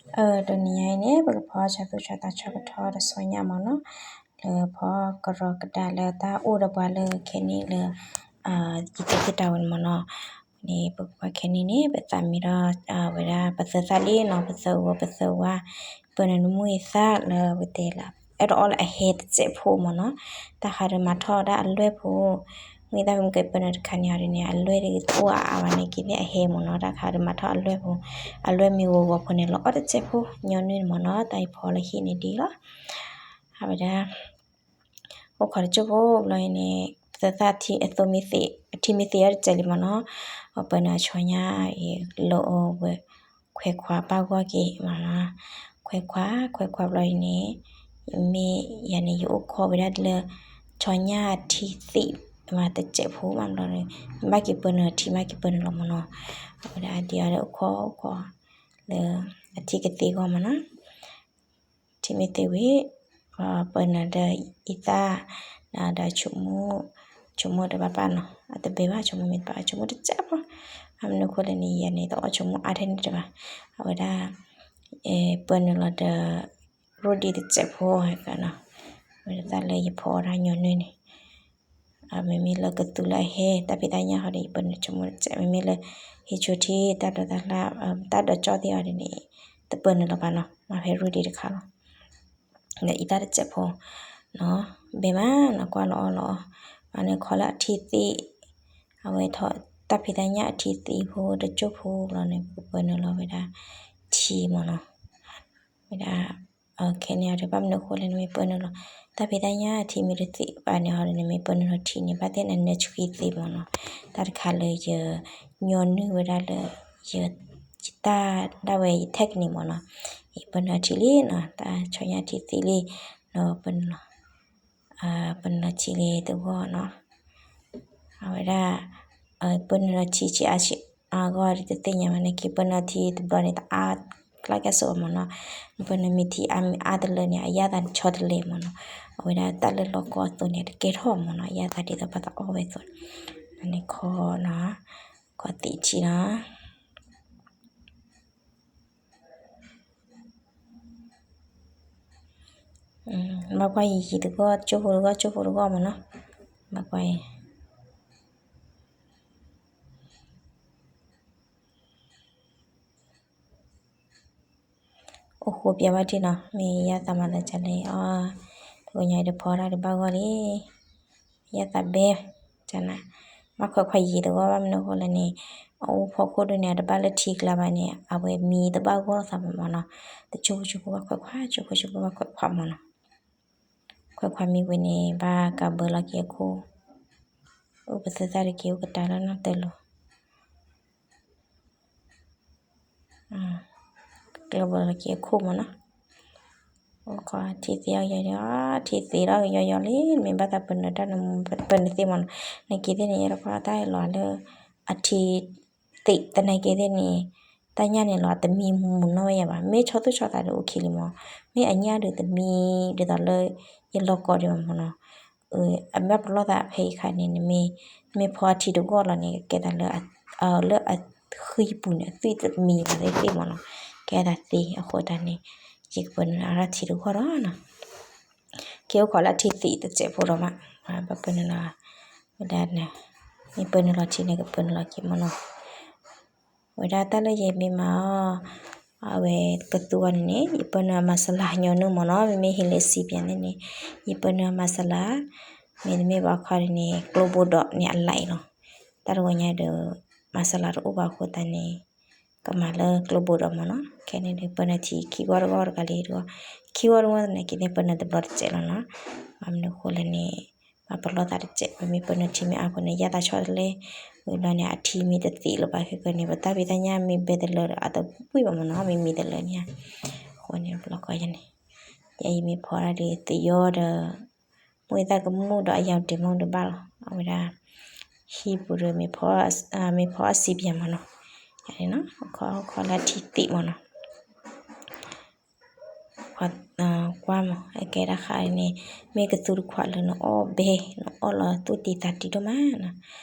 တနံၤညါအံၤန့ၣ် ပကဖီဆီသူၣ်ဆီသးဆီကထီဒီးဆီညၣ်မ့ၢ်နီၤ, လၢဖီကရီကဒါလၢတၢ်အိၣ်ဒီးပှၤလၢခဲန့ၣ်လၢ ယတသ့တၢ်ဝဲန့ၣ်မ့ၢ်နီၤ, န့ၣ် ပကဖီခဲန့ၣ်န့ၣ် ပသးမံဒီး ဝဲဒၣ်ပသၢသၣ်လံနီၤ, ပသၢဝီ ပသၢဝါ, ပၢနုာ်နမူအသၣ်လၢပတဲလၢ အဲၣ်ဒိးအီၣ်လၢအဟဲတစဲးဖိမ့ၢ်နီၤ, တၢ်ဃးဒီးမၤထီၣ်ဒၣ်အလွဲၢ်ဖိ မ့ၢ်သးမ့ၢ်ကပၢနုာ်တခါန့ၣ်အီၤဒ်န့ၣ် အလွဲၢ်ဒ်တအိၣ်အါအါဘၣ်န့ၣ် က့ၤသ့ၣ်အဟဲမ့ၢ်နီၤ, တၢ်ခးဒီးမၤထီၣ်အလွဲၢ်ဖိ, အလွဲၢ်မ့ၢ်ဂီၤဂီၤဖိန့ၣ် လီၤအီၣ်တစဲးဖိ ညီနုၢ်န့ၣ်မ့ၢ်နီၤ, တၢ်အံၤဖီလၢဟံၣ်န့ၣ်ဒ်လီၤ. အဝဲဒၣ် အိၣ်ခိးတစိၢ်ဖိဘျီအံၤန့ၣ် ပသၢသၣ်ထံအသိမ့ၢ်သ့ၣ် အထံမ့ၢ်သ့ၣ်အီၤတစဲးလံမ့ၢ်နီၤ, ပၢနုာ်အဆီညၣ်အံၤ လၢအဝဲ ခွဲးခွါပၢ်ဂီၢ်က့ၤမ့ၢ်နီၤ, ခွဲးခွါ ခွဲးခွါဘျီအံၤန့ၣ် မ့ၢ်ယၤန့ၣ် ယအိၣ်ခိးဝဲဒၣ်လၢ ဆီညၣ်အထံသ့ၣ်မးတစဲးဖိမးဘျီန့ၣ် ဘၣ်က့ၤပၢနုာ်အထံ ဘၣ်က့ၤပၢနုာ်လီၤမ့ၢ်နီၤ, အဝဲဒၣ်ဒ်အီၤလၢအိၣ်ခိးအိၣ်ခိး လၢ အထံကသ့အဂီၢ်မ့ၢ်နီၤ ထံမ့ၢ်သ့ဝံၤ ပၢနုာ်ဒီးအံသၣ် ဒီးဆိကမိၣ် ဆိကမိၣ်ဒီးပၢ်ပၢ်နီၤ, အတဘဲဘၣ် ဆိကမိၣ်မ့ၢ်တဘၣ် ဆိကမိၣ်တစဲးဖိ, ဘၣ်မနုၤအဃိလဲၣ်န့ၣ် ယၤန့ၣ် တအီၣ်ဆိကမိၣ်အါထဲန့ၣ်တဘၣ်, အဝဲဒၣ် ပၢနုာ်လီၤဒီး ရိဒံတစဲးဖိနီၤ, ဝဲဒၣ်တၢ်လၢယဖီအီၣ်တၢ်ညီနုၢ်န့ၣ် မ့မ့ၢ်လၢကသူလၢအဟဲ တၢ်ဖံးတၢ်ညၣ်ဟီဒီး ယပၢနုာ်ဆိကမိၣ်တစဲး, မ့မ့ၢ်လၢ ဟံးဆိထံ တၢ်ဒိးတၢ်လၢ် တၢ်ဒိးကၠီၣ်သ့ၣ်အီၤဒ်န့ၣ် တပၢနုာ်လီၤဘၣ်နီၤ, မၤဖဲရိဒံတခါလီၤ. ဒီးအံသၣ်တစဲးဖိနီၤ, ဘဲမးနီၤ ကွၢ်လီၤအီၣ်လီၤအီၣ်, ဘၣ်န့ၣ်ခီလၢအထံသ့ၣ်, အဝဲထီၣ်တၢ်ဖံးတၢ်ညၣ်အထံသ့ၣ်ဖိတစိၢ်ဖိဘျီန့ၣ် ပကပၢနုာ်လီၤဝဲဒၣ် ထံမ့ၢ်နီၤ, ဝဲဒၣ် ခဲန့ၣ်အီၤဒီး ဘၣ်မနုၤအဃိလဲၣ် နမ့ၢ်ပၢနုာ်လီၤ တၢ်ဖံးတၢ်ညၣ်အထံမ့ၢ်တသ့ဘၣ်န့ၣ်အီၤဒီး နမ့ၢ်ပၢနုာ်လီၤထံန့ၣ် ဘၣ်သ့ၣ်နနၢဆှံသ့မ့ၢ်နီၤ, တၢ်တခါလၢယ ညီနုၢ်ဝဲဒၣ်လၢ ယ ယတၢ်ဒၣ်ဝဲယ technique မ့ၢ်နီၤ, ယပၢနုာ်လီၤထံလံနီၤ တၢ်ဆီညၣ်ထံသ့ၣ်လံ, ဒီးပၢနုာ်လီၤ ပၢနုာ်လီၤထံလံတဂီၢ်နီၤ, အဝဲဒၣ် ပၢနုာ်လီၤထံဆံးအါဆံးအါဂီၢ်ဒ်တသ့ၣ်ညါဘၣ်န့ၣ် က့ၤပၢနုာ်လီၤထံတဘျီန့ၣ် တအါကျါကဲၣ်ဆိးမ့ၢ်နီၤ, ပၢနုာ်လီၤမ့ၢ်ထံအါမ့ၢ်အါတလၢန့ၣ် အယၣ်သးန့ၣ်ဆီတလဲမ့ၢ်နီၤ, အဝဲဒၣ်တၢ်လၢလီၢ်ကီၢ်အသိးန့ၣ် တကဲထီၣ်မ့ၢ်နီၤ အယၣ်သးဒ်သိးပှၤသးအီၣ်ဝဲအသိး, န့ၣ်ခီနီၤ, ခီသံးထံနီၤ ဘၣ်ကွၢ်ယံာ်ယံာ်တဂီၢ် ကၠိဖိတဂီၢ် ကၠိဖိတဂီၢ်မ့ၢ်နီၤ, ဘၣ်ကွၢ်အံၤ အိၣ်ဃိပၠးဘၣ်ထံနီၤ မ့ၢ်ယၣ်သးမၤသးကလဲၣ်အီၤ, တဂီၤညါအံၤတဖီတၢ်ဒံးဘၣ်ဂီၢ်လံ, ယၣ်သးဘဲ, ကနၤ, ဘၣ်ခွဲးခွါယံာ်တဂီၢ် ဘၣ်မနုၤအဃိလဲၣ်န့ၣ်, အအိၣ်ဖီခိၣ်ဒ်န့ၣ် အတဘၣ်လၢထံကျါဘၣ်န့ၣ် အဝဲမံတဘၣ်ဂီၢ်သးဘၣ်မ့ၢ်နီၤ, တကၠိဖိကၠိဖိဘၣ်ခွဲးခွါ ကၠိဖိကၠိဖိဘၣ်ခွဲးခွါမ့ၢ်နီၤ, ခွဲးခွါမံဝံၤန့ၣ် ဘၣ်ကးဘၢလီၤက့ၤအခိၣ်, အိၣ်ပသၢသၣ်တက့ၢ်အိၣ်ကတၢၢ်လၢနီၢ်တၢၢ်လိၤ ကးဘၢလီၤက့ၤအခိၣ်မ့ၢ်နီၤ, အိၣ်ခီထံသ့အီၤယီၤဒီး ထံသ့ထီၣ်ယီၤယီၤလံ မ့ၢ်ဘၣ်သးပၢနုာ်တၢ်န့ၣ် ပၢနုာ်သ့မ့ၢ်နီၤ, နက့ၤသ့ၣ်န့ၣ် ယတခွါတၢ်လီၤလၢ အထံသ့တနံၤက့ၤသ့ၣ်န့ၣ်, တၢ်ညၣ်န့ၣ်လီၤ အတမံမူနီၢ်ဝဲယၤဘၣ်, မ့ၢ်ဆီသူၣ်ဆီသးဒီးအိၣ်ခံလံမ့ၢ်, မ့ၢ်အညၣ်ဒီးတမံ ဒ်သိးလၢ ယလီၤကီးဒံးဘၣ်မ့ၢ်နီၤ, အမ့ၢ်ပလီၢ်သးဖဲအံၤခါန့ၣ် နမ့ၢ် နမ့ၢ်ဖီအထံတဂီၢ်လီၤန့ၣ် ကဲသးလၢ လၢအဃံပူၤန့ၣ် အသွံၣ်တမံဘၣ်သ့ၣ်သ့ၣ်မ့ၢ်နီၤ, ကဲသးသ့အဃိသတးန့ၣ် ယကပၢနုာ်အါထံတဂီၢ်လီၤနီၤ, က့ၤအိၣ်ခိးလၢအထံသ့တစဲးဖိဒီးမး, ပၢနုာ်လီၤ, ဝဲဒၣ်န့ၣ် မ့ၢ်ပၢနုာ်လီၤထံန့ၣ် ကပၢနုာ်လီၤက့ၤမ့ၢ်နီၤ ဝဲဒၣ်တၢ်လၢယမ့ၢ်မၤအီၤ, အဝဲကသူအီၤန့ၣ်န့ၣ် ယပၢနုာ်အမၤစလၤညီနုၢ်မ့ၢ်နီၤ, မ့မ့ၢ်ဟ့ၣ်လၢစံးပၠးန့ၣ်န့ၣ် ယပၢနုာ်အမၤစလၤ, မ့တမ့ၢ်ဘၣ်ခီဒ်န့ၣ် ကျိဘိဒိးန့ၣ်အလၢအံၤလီၤ, တၢ်တဝဲညါဒီး မၤစလၤတအိၣ်ဘၣ်အဃိသတးန့ၣ် ကမၤလၢကျိဘိဒိးမ့ၢ်နီၤ, ခဲန့ၣ်ဒီး ပၢနုာ်ထံခံဂီၢ်တဂီၢ်တဂၤလံတဂီၢ်, ခံဂီၢ်တဂီၢ်သနာ်က့န့ၣ် ပၢနုာ်တဘျီတစဲးလီၤနီၤ, ဘၣ်မနုၤအဃိလဲၣ်န့ၣ် မၤပလီၢ်သးတစဲး, ပမ့ၢ်ပၢနုာ်ထံမ့ၢ်အါဖိန့ၣ် ယၣ်သးဆီတလဲ, ဝံၤဘျီန့ၣ် အထံမ့ၢ်တသ့လၢၤဘၣ်ခဲကန့ၣ် ပတၢ်ဖံးတၢ်ညၣ်မ့ၢ်ဘဲတလၢဒီး အတဝံၣ်ဘၣ်မ့ၢ်နီၤ, မ့ၢ်မံတလၢန့ၣ်ဧါ, အဃိန့ၣ် လီၤကီယၤန့ၣ်, ယအံၤမ့ၢ်ဖီဒၣ်ဒီးသယီဒီး မိၢ်သၣ်ကမူၣ်ဒီးအယၤတ့ၢ်မူၣ်ဒီးဘၣ်လီၤ, အဝဲဒၣ် ဟံၣ်ပူၤဒီး မ့ၢ်ဖီအစံးပၠးမ့ၢ်နီၤ, ယၤန့ၣ်နီၤ ခီခီလၢထံသ့ၣ်မ့ၢ်နီၤ ကွၢ်မး အကဲတၢ်ဃးန့ၣ် မ့ၢ်ကသူတခွးလၢနအီၣ်ဘဲ နအီၣ်လီၤသူၣ်တံၢ်သးတံၢ်ဒိၣ်မးနီၤ,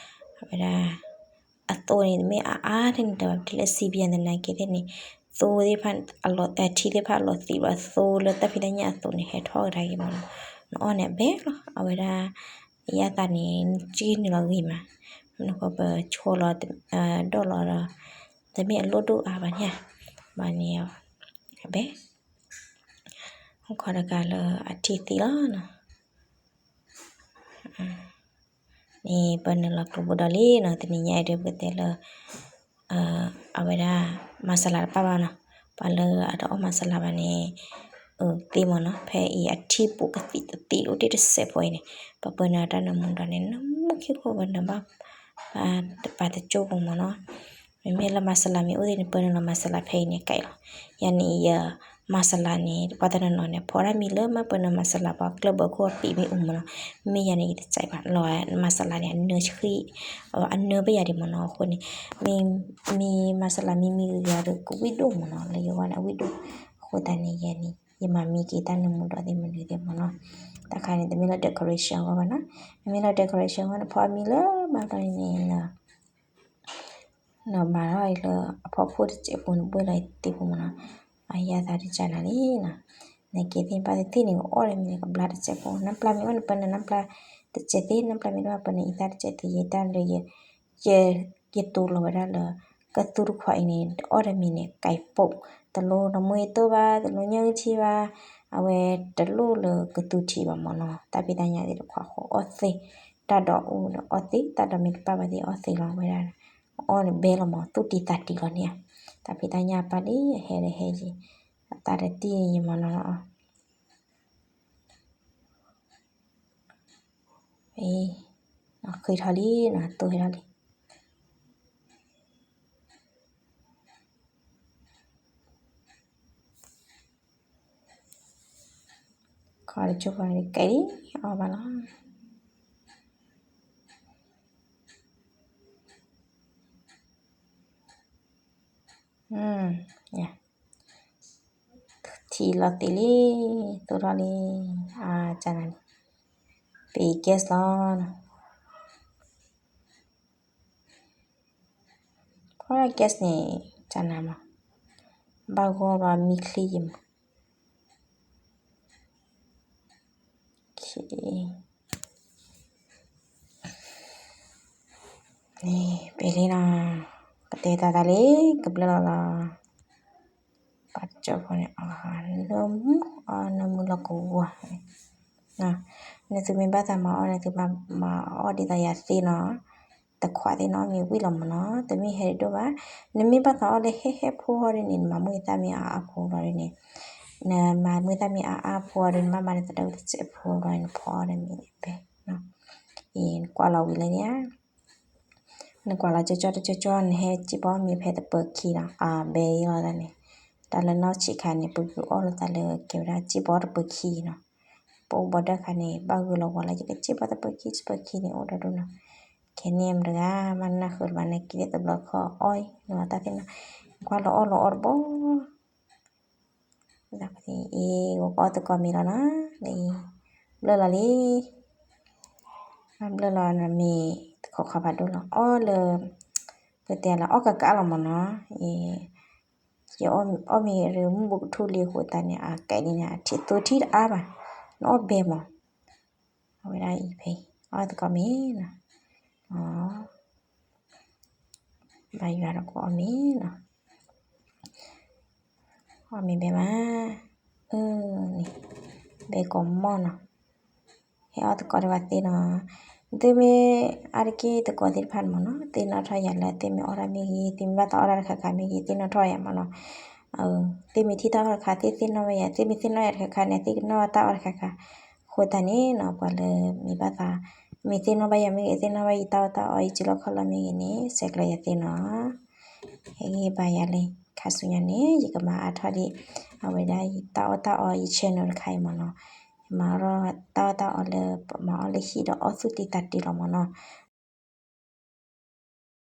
အဝဲဒၣ် အသိန့ၣ် တမ့ၢ်အါအါထဲန့ၣ် တဘၣ်ပတုၤလၢစံးပယီၤသနာ်က့သ့ၣ်န့ၣ် သိသ့ၣ်တဖၣ် အထံသ့ၣ်တဖၣ်အလီၤသံးဘၣ် သိလၢတၢ်ဖံးတၢ်ညၣ်အသိးန့ၣ် ဟဲထီၣ်ကဒါက့ၤမးနီၤ. နအီၣ်န့ၣ်အဘဲလီၤ အဝဲဒၣ် ယသးန့ၣ် ကနုာ်လီၤဂ့ၤမး, မနုၤဃိပဆိလီၤ ဒီၣ်လီၤဒီး တမ့ၢ်အလိၣ်ဒိၣ်အါဘၣ်န့ၣ်ဧါ, ဘၣ်န့ၣ် အဘဲ အိၣ်ခိးတကးလၢအထံသ့လီၤနီၤ. န့ၣ်ပနုာ်လီၤကျိၤဘိဒီးလံနီၤ, တနံၤညါအံၤဒုးပကတဲလၢ အဝဲဒၣ် မၤစလၤတပၣ်ဘၣ်နီၤ, ပှၤလၢအတအီၣ်မၤစလၤဘၣ်န့ၣ် သ့မးနီၤ, ဖဲအံၤအထံပူၤကသံၣ်တသံၣ်အိၣ်တ့ၢ်တစဲးဖိအံၤန့ၣ် ပပနုာ်တၢ်နၢမူဒီးန့ၣ် နၢမူခံခိၣ်ပနုာ်ဘၣ် ပာ်တကၠိၢ်ပူၤမးနီၤ. မ့မ့ၢ်လၢမၤစလၤမ့ၢ်အိၣ်သ့ၣ်န့ၣ် ပနုာ်လီၤမၤစလၤဖဲအံၤန့ၣ် ကဲလီၤ. ယၤန့ၣ်ယမၤစလၤန့ၣ် ပှၤတနီၤနီၤန့ၣ် ဖီတၢ်မံလၢမ့ၢ်ပနုာ်မၤစလၤပှၤကျၢၢ်ဘၢခိၣ်အပံာ်မ့ၢ်အိၣ်မးနီၤ. မ့ၢ်ယၤန့ၣ် ယတစဲးဘၣ်လီၤ, မၤစလၤန့ၣ် အနၢဆှံ, အနၢဘၣ်ယၤဒံးမးနီၤ. အဃိန့ၣ် မ့ၢ်မၤစလၤမံမံဂ့ၤဂ့ၤဒီး ကဝံၣ်ဒိၣ်မးနီၤ, လၢယဂီၢ်န့ၣ် အဝံၣ်ဒိၣ်. အဃိသတးန့ၣ် ယၤန့ၣ် ယမၤမံက့ၤတၢ်နၢမူဒီးသ့ၣ်မနုၤသ့ၣ်မးနီၤ. တၢ်ခါန့ၣ် တမ့ၢ်လၢ decoration အဂီၢ်ဘၣ်နီၤ, မ့မ့ၢ်လၢ decoration အဂီၢ်န့ၣ် ဖီမံလၢမၤဘျီန့ၣ် နမၤထီၣ်အံၤလၢအဖီခိၣ်တစဲးဖိန့ၣ် ဘှ့ၣ်လီၤအံၤသ့ၣ်ဖိမးနီၤ, အယသးတကးနၤလံနီၤ. နက့ၤသ့ၣ်ဘၣ်သ့ၣ်န့ၣ် ကအီၣ်တမံၤန့ၣ် ကဘျါတစဲးဖိ, နပျၢ်မ့ၢ်အိၣ်န့ၣ် ပနုာ်နပျၢ်တစဲးသ့, နပျၢ်မ့ၢ်တအိၣ် ပနုာ်အံသၣ်တစဲးသ့, ယတၢ်လၢ ယတိၤလီၤဝဲဒၣ်လၢ ကသူတခွးအံၤန့ၣ် တအီၣ်တမံၤန့ၣ် ကဲပိာ်, တလိၣ်နမှံတိၢ်ဘၣ်, တလိၣ်ညၣ်အုၣ်ထံဘၣ်, အဝဲတလိၣ်လၢကသူထံဘၣ်မးနီၤ, တၢ်ဖံးတၢ်ညၣ်သ့ၣ်တခွးဃီအီၣ်သ့, တၢ်ဒိးအိၣ်ဒီးအီၣ်သ့, တၢ်ဒိးမ့ၢ်တပၣ်ဘၣ်သ့ၣ်အီၣ်သ့လီၤဝဲဒၣ်, အီၣ်န့ၣ်ဘဲလီၤမး သူၣ်တံၤသးတံၤလီၤန့ၣ်ဧါ, တၢ်ဖံးတၢ်ညၣ်ပၢ်ဒ်အဟဲဒီးဟဲယံၤ, အသးတတံၢ်ယံၤမးနီၤလီၤ. အံၤ, ဃ့ထီၣ်လံနီၤ, သိၣ်ဟဲထီၣ်လံ. ခီတကၠိၢ်ပှၤကဲလံ, အီၣ်ဘၣ်လီၤ. ထံလီၤသံးလံ, သိၣ်ထီၣ်လံ, အကနၤန့ၣ်, ပ gas လီၤ. ဖီ gas န့ၣ် ကနၤမး, ဘၣ်ဂီၢ်ဘၣ်မံချံယံၤမး. န့ၣ် ပ့ၤလံနီၤ, ကတဲတၢ်တၢ်လံ, ကဘျၢလီၤလီၤ. ပာ်တကၠိၢ်ဖိန့ၣ် အီၣ်နၢမူ, အီၣ်နၢမူလီၤကဝီၤ, နသုမ့ၢ်ဘၣ်သးမၤအီၣ်န့ၣ် သုမၤအီၣ်ဒ်သိးယၤသ့နီၤ, တခွးသ့ၣ်နီၤ မ့ၢ်ဝံၣ်လီၤမးနီၤ, တမ့ၢ်ဟဲဒိၣ်ဘၣ်, နမ့ၢ်ဘၣ်သးအီၣ်လၢဟဲဟဲဖိအီၤဒ်န့ၣ် နမၤမုာ်သၣ်မ့ၢ်အါအါဖိလီၤဒ်န့ၣ်, နမၤမုာ်သၣ်မ့ၢ်အါအါဖိအီၤဒီး နဘၣ်မၤန့ၣ် သဒၢဝံၤတစဲးဖိလီၤန့ၣ် နဖီအီၤဒီးမ့ၢ်န့ၣ် ဘဲ, အံၤ နကွၢ်လီၤဝံၤလၢန့ၣ်ဧါ နကွၢ်လီၤကၠီကၠီတကၠီကၠီ နဟဲစံၣ်ဘီမ့ၢ်ဖဲတပၢၤခံနီၤ, အဘဲအံၤလီၤသးန့ၣ်, တၢ်လၢနီၢ်ဆံးခါန့ၣ် ပဂုာ်အီၣ်လိာ်သးလၢကဲဝဲဒၣ်စံၣ်ဘီတပၢၤခံနီၤ, ပအိၣ်ဘီဒၢခါန့ၣ် ဘၣ်ဂုာ်လီၤဝီၤလၢယကစံၣ်ဘီတပၢၤခံ စံၣ်ဘီခံန့ၣ် အိၣ်ဒီးဒိၣ်နီၤ, ခဲန့ၣ်မတၤတဂၤ မ့ၢ်နၢ်ဃုာ်တဘၣ်န့ၣ် က့ၤလၢတဘျီခီအီၣ်အံၤ နတၢ်သ့ၣ်နီၤ, နကွၢ်လီၤအီၣ်လီၤအီၣ်တဘီ အံၤ ဂီၤကအီၣ်သကိးမ့ၤလီၤနီၤ, လၢအံၤ ဘျၢလီၤလံ, ဘျၢလီၤနမ့ၤတခီခီဖးဒိၣ်လီၤ, အီၣ်လၢ ပတဲလၢအီၣ်ကကးလီၤမးနီၤ, ယအီၣ်မ့ၤရမုၢ်ဘူးကထူၣ်လံအဃိသတးန့ၣ် အကဲလံန့ၣ် အထံၣ်သိထံၣ်တအါဘၣ်, နအီၣ်ဘဲမး, အဝဲဒၣ်အံၤဖဲ အီၣ်သကိးမ့ၤနီၤ, ဘၣ်ယွၤဒီးကအီၣ်မ့ၤနီၤ အီၣ်မ့ၤဘဲမး, အၢ န့ၣ် ဘဲကိးမီၢ်နီၤ, ဟဲအီၣ်သကိးတဘၣ်သ့နီၤ, သုမ့ၢ်အါတက့ၢ်သကိးသ့ၣ်တဖၣ်န့ၣ်မးနီၤ, သ့ၣ်နီၣ်ထီၣ်ယၤလၢသ့ၣ်မ့ၢ်အီၣ်တၢ်မ့ၢ်ဂ့ၤ, သ့ၣ်မ့ၢ်ဘၣ်သးအီၣ်တၢ်တခါခါမ့ၢ်ဂ့ၤ, သ့ၣ်နီၣ်ထီၣ်ယၤမးနီၤ, သ့ၣ်မ့ၢ်ထံၣ်တၢ်အီၣ်တခါ သ့ၣ်သ့ၣ်နီၣ်ဝဲယၤ, သ့ၣ်မ့ၢ်သ့ၣ်နီၣ်ယၤတခါခါန့ၣ် သ့ၣ်ကနီၣ်တၢ်အီၣ်တခါခါ, အဃိသတးန့ၣ်နီၤ ပှၤလၢမ့ၢ်ဘၣ်သး မ့ၢ်သ့ၣ်နီၣ်ဘၣ်ယၤမ့ၢ်ဂ့ၤ, သ့ၣ်နီၣ်ဘၣ်ယတၢ်အီၣ်တၢ်အီ ယစုလီၢ်ခီၣ်လီၢ်မ့ၢ်ဂ့ၤန့ၣ် ဆဲးကျိးယၤသ့နီၤ. ဟဲဂ့ၤဘၣ်ယၤလံ, ခါဆူညါန့ၣ် ယကမၤအါထီၣ်ဒံး အဝဲဒၣ်ယတၢ်အီၣ်တၢ်အီ ယ channel တခါအံၤမ့ၢ်နီၤ, ယမၤအီၣ်တၢ်အီၣ်တၢ်အီလၢ မၤအီၣ်လၢဟံၣ်ဒီးအီၣ်သူၣ်တံၢ်သးတံၢ်လီၤမ့ၢ်နီၤ.